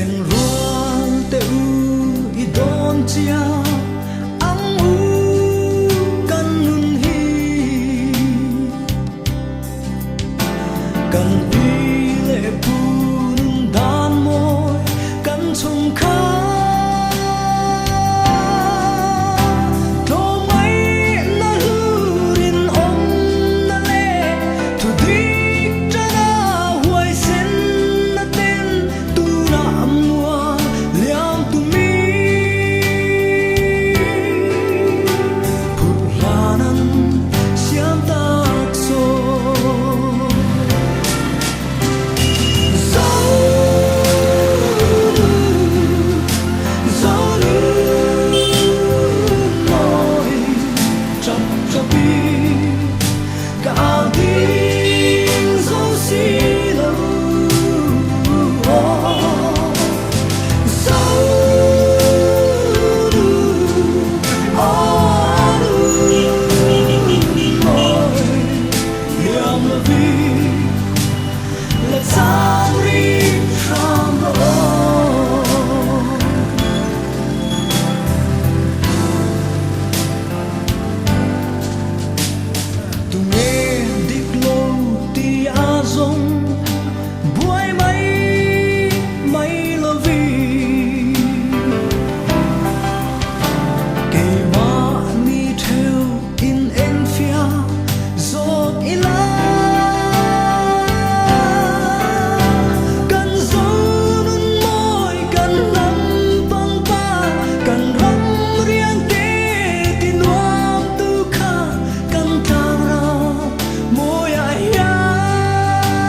Lengrual te u i dawn chiang ang u kan nun hi. Kan pi leh pu nun dan mawi kan chhung kha. Tlawmngaihna hlurin awmna leh thudik tana huaisenna ten tunah mual liam tumi phurh hlan an siam tak sawn. Zonu, Zonu mawi chap chapi ka au ding zo si lo. Zonu, Anu mawi liam lo vi la chang ri hram rawh aw. Tunge dik lo ti a zawng buai mai mai lo vi. Keimahni theu in enfiah zawk ila. Kan zonun mawi kan hnam pangpar kan ram rian te ti nuam tu kha kan tlang ram mawiah hian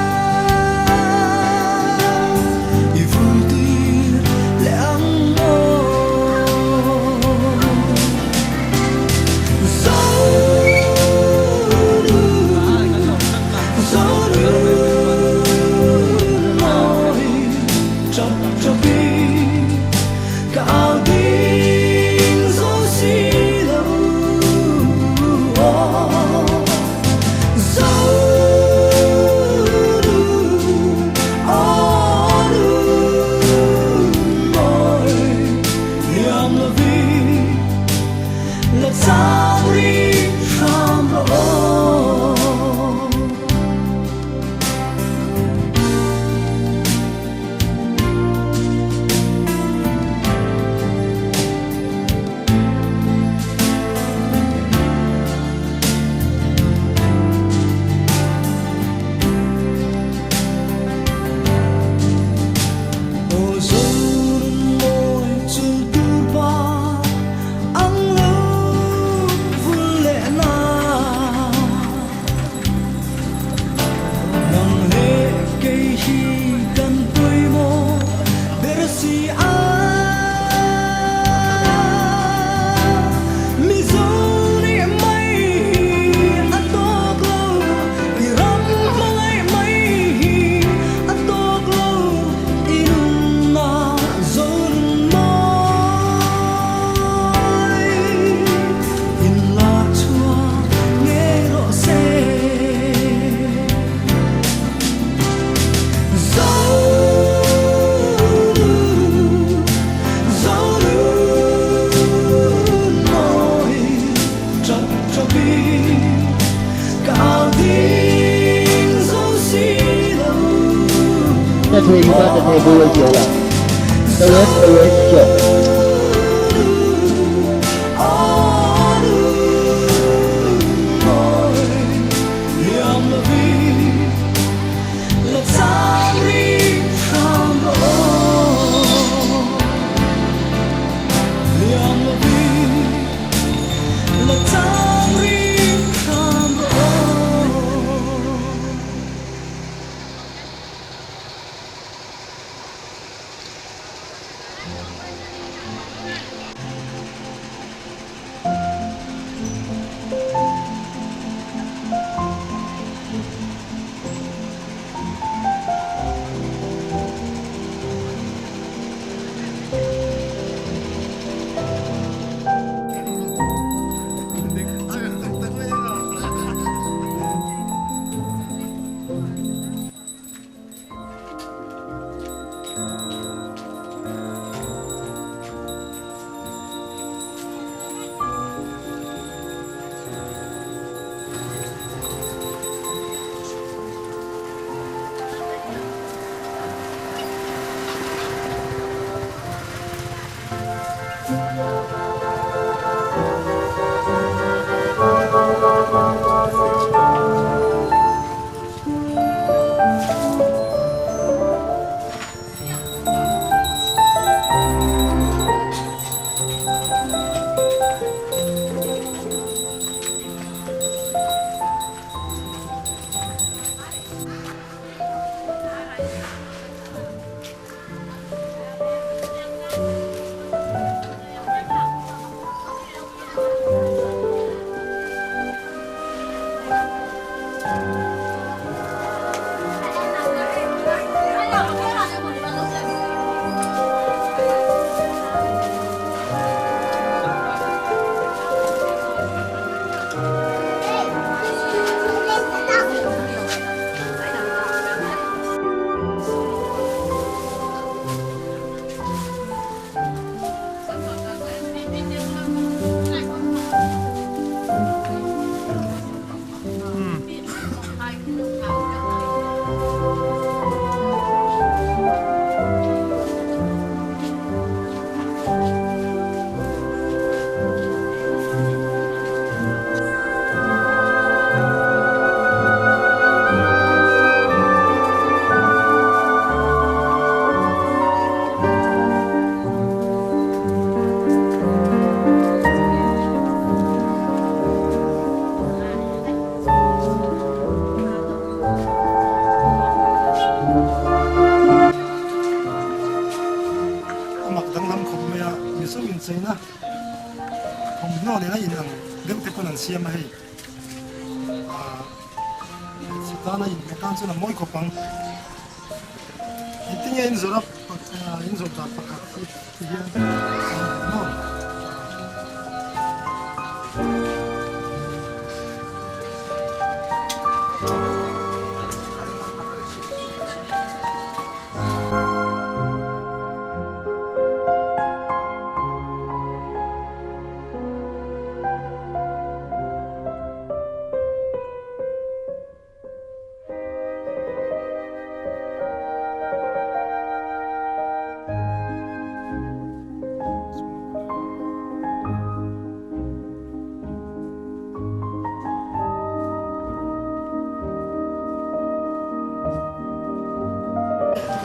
i vul tir leh ang maw. Zonu, Zonu mawi chap chapi ka au ding zo si lo. Zonu, Anu mawi liam lo vi la chang ri hram rawh aw. Aw Zorun mawi chul tur pa ang lo vul leh na. Nang leh kei hi kan pawimawh ber si a. Mizo nih mai hi a tawk lo, i ram hmangaih mai hi a tawk lo, i nunna Zorun mawi in lak chhuak ngei rawh se. Zonu, Zonu mawi chap chapi ka au ding zo si lo. 再推一半的那部位置了，六六九。 Anu mawi liam lo vi la chang ri hram rawh aw. Liam lo vi la chang ri hram rawh aw. A mak danglam khawp mai a, Mizo incheina thawmhnaw nena inang deuh te pawn an siam a hei. Ahh hmeichhe tana inhmeh tan chuan a mawi khawp ang. Engtin nge inzawrh a inzawrh dan pakhat hi ti hian maw.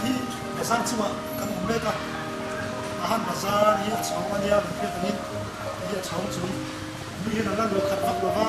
Hi bazar chungah kan awm mek a, a han bazar hi a chhawng a nia kan hriat angin hei hi a chhawng chung mi hian an la luah khat vak lo va.